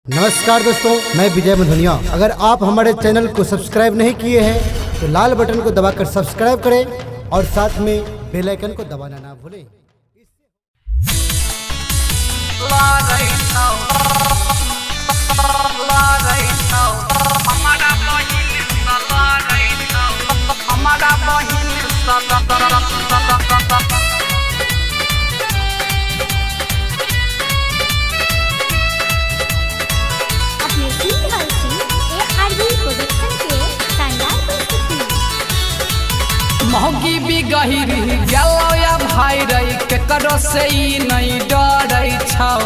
नमस्कार दोस्तों, मैं विजय मधुनिया। अगर आप हमारे चैनल को सब्सक्राइब नहीं किए हैं तो लाल बटन को दबाकर सब्सक्राइब करें और साथ में बेल आइकन को दबाना ना भूलें। अपने सिंह ARB production के शानदार प्रस्तुति। महगी भी गहिरी गेलो या भाई रे, केकरो से ई नहीं डरै छौ।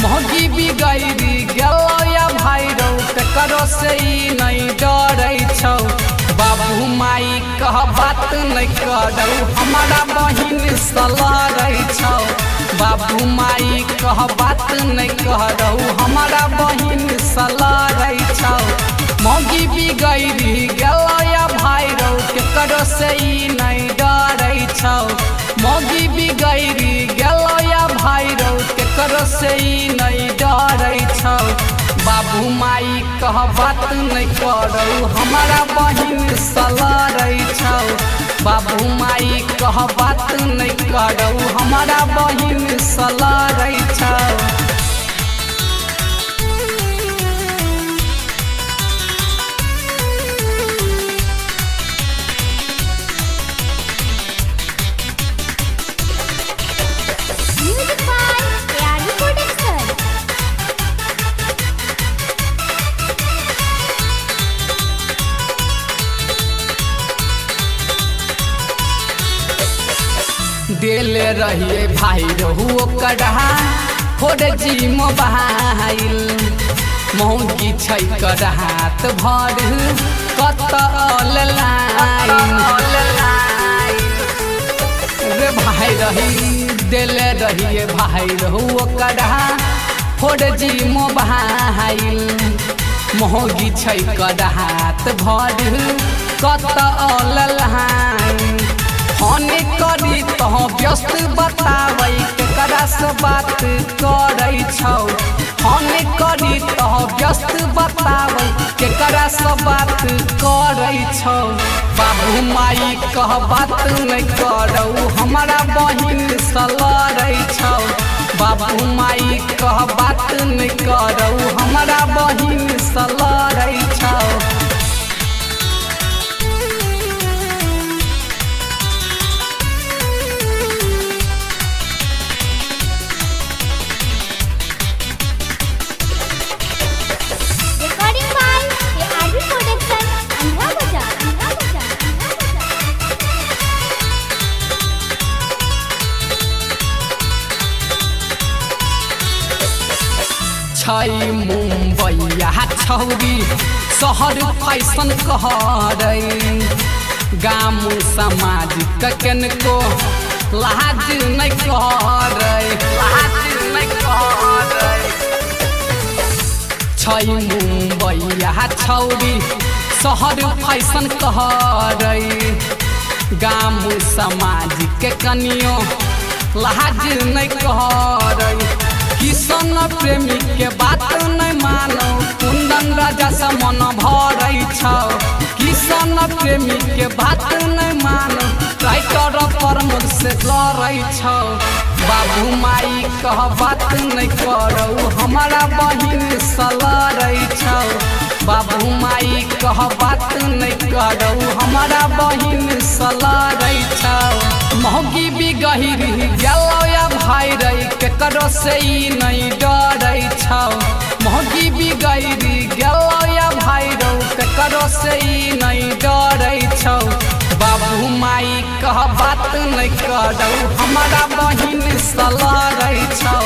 महगी भी गहिरी गेलो या भाई रो, केकरो से ई नहीं डरै छौ। बाबू माई कह बात नहीं करौ, हमारा बहिन सलरै छौ। बाबू माई कह बात नहीं करौ, हमारा बहिन सलरै छौ। मौगी भी गैरी गेलो या भाई रौ, केकरो से ई नहीं डरै छौ। मौगी भी गैरी गेलो या भाई रौ, केकरो से ई नहीं डरै छौ। बाबू माई कह बात नहीं करौ, हमारा बहिन सलरै छौ। बाबू माई कह बात नहीं करौ, हमारा बहिन सलरै छौ। Music by ARB production. दिल रहिए भाई रहू ओकरा 4G mobile, महंगी छै कर हाथ भर कत ऑनलाइन। रे भाई रही दिल रहिए भाई रहू ओकरा 4G mobile, महंगी छै कर हाथ भर कत ऑनलाइन। फोन करी तह व्यस्त बताबै, केकरा से बात करै छौ। फोन करी तह व्यस्त बताबै, केकरा से बात करै छौ। बाबू माई कह बात नहीं करौ, हमारा बहिन सलरै छौ। बाबू माई कह बात नहीं करौ, हमारा बहिन सलरै छौ। Recording by ARB production, Andhra Bazar, Andhra Bazar, Andhra Bazar. छै मुम्बैया छौरी शहर फैशन कहरै, गाम समाज कनको लाज नहि करै, लाज नहि करै। छै मुम्बैया छौरी शहर फैशन कहरै, गाम समाज के कनियो लाज नहि कहरै। किशन प्रेमी के बात नहि मानो, कुंदन राजा से मन भरै छौ। किशन प्रेमी के बात नहि मानो, राइटर प्रमोद से लड़ै छौ। बाबू माई कह बात नहि करौ, हमारा बहिन सलरै छौ। बाबू माई कह बात नहि करौ, हमारा बहिन सलरै छौ। महगी भी गहिरी गेलो या भाई रे, केकरो से ई नहीं डरै छौ। महगी भी गहिरी गेलो या भाई रौ, केकरो से ई नहीं डरै छौ। बाबू माई कह बात नहीं करौ, हमारा बहिन सलरै छौ।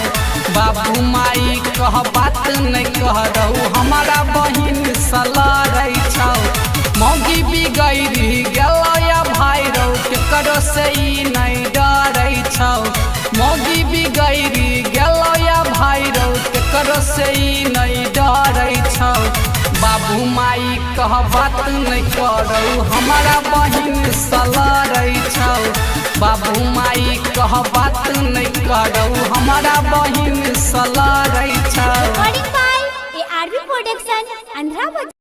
बाबू माई कह बात नहीं करौ, हमारा बहिन सलरै छौ। मौगी भी गैरी गेलो या भाई रौ, केकरो से ई नहीं डरै छौ। मौगी भी गैरी गेलो या भाई रौ, केकरो से ई नहीं डरै छौ। बाबू माई कह बात नहीं करौ, हमारा बहिन सलरै छौ। बाबू माई कह बात नहीं करौ, हमारा बहिन सलरै छौ। Recording by ARB प्रोडक्शन अंधरा बाजार।